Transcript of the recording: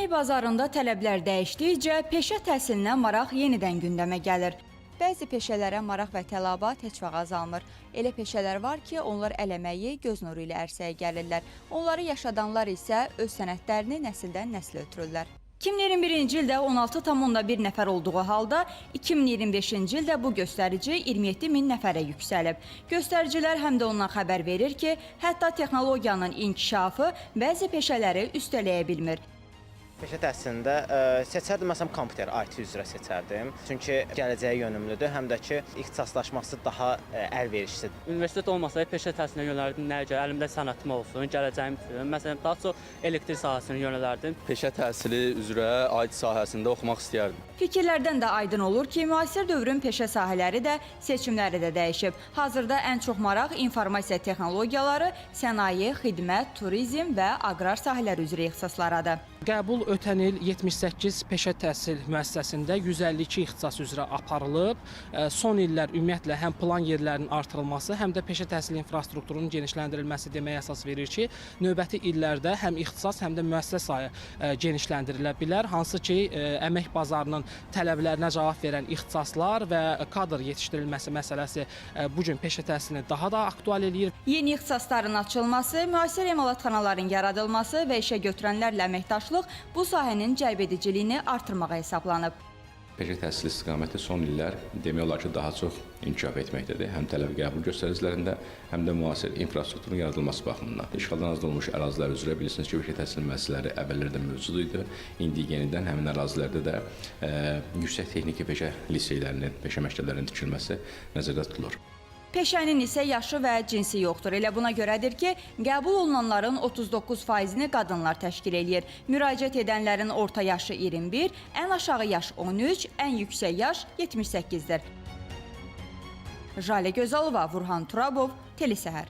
Əmək bazarında tələblər dəyişdikcə peşə təhsilinə maraq yenidən gündəmə gəlir. Bəzi peşələrə maraq və tələbat heç vaxt azalmır. Elə peşələr var ki, onlar əl əməyi, göz nuru ilə ərsəyə gəlirlər. Onları yaşadanlar isə öz sənətlərini nəsildən nəslə ötürürlər. 2021-ci ildə 16,1 nəfər olduğu halda 2025-ci ildə bu göstərici 27 min nəfərə yüksəlib. Göstəricilər həm də ondan xəbər verir ki, hətta texnologiyanın inkişafı bəzi peşələri üstələyə bilmir. Peşə təhsilində seçərdim, məsələn, kompüter, IT üzrə seçərdim. Çünki gələcəyə yönümlüdür, həm də ki, ixtisaslaşması daha əlverişlidir. Universitet olmasaydı peşə təhsilinə yönələrdim, nəyə görə əlimdə sənətim olsun, gələcəyim üçün. Məsələn, daha çox elektrik sahəsinə yönələrdim. Peşə təhsili üzrə IT sahəsində oxumaq istəyərdim. Fikirlərdən də aydın olur ki, müasir dövrün peşə sahələri də, seçimləri də dəyişib. Hazırda ən çox maraq informasiya texnologiyaları, sənaye, xidmət, turizm və aqrar sahələri üzrə ixtisaslaradır. Qəbul ötən il 78 peşə təhsil müəssisəsində 152 ixtisas üzrə aparılıb. Son illər ümumiyyətlə həm plan yerlərinin artırılması, həm də peşə təhsil infrastrukturunun genişləndirilməsi deməyə əsas verir ki, növbəti illərdə həm ixtisas, həm də müəssisə sayı genişləndirilə bilər. Hansı ki, əmək bazarının tələblərinə cavab verən ixtisaslar və kadr yetişdirilməsi məsələsi bu gün peşə təhsilini daha da aktual eləyir. Yeni ixtisasların açılması, müasir emalatxanaların yaradılması və işə götürənlərlə əməkdaşlıq bu sahənin cəlbediciliyini artırmağa hesablanıb. Peşə təhsili istiqaməti son illər demək olar ki, daha çox inkişaf etməkdədir. Həm tələb qəbul göstəricilərində, həm də müasir infrastrukturun yaradılması baxımından. İşğaldan azad olunmuş ərazilər üzrə bilirsiniz ki, peşə təhsili müəssisələri əvvəllərdə mövcud idi. İndi yenidən həmin ərazilərdə də yüksək texniki peşə liseylərinin, peşə məktəblərinin tikilməsi nəzərdə tutulur. Peşənin isə yaşı və cinsi yoxdur. Elə buna görədir ki, qəbul olunanların 39%-ni qadınlar təşkil eləyir. Müraciət edənlərin orta yaşı 21, ən aşağı yaş 13, ən yüksək yaş 78-dir. Jalə Gözəlova, Vurhan Turabov, Telesəhər.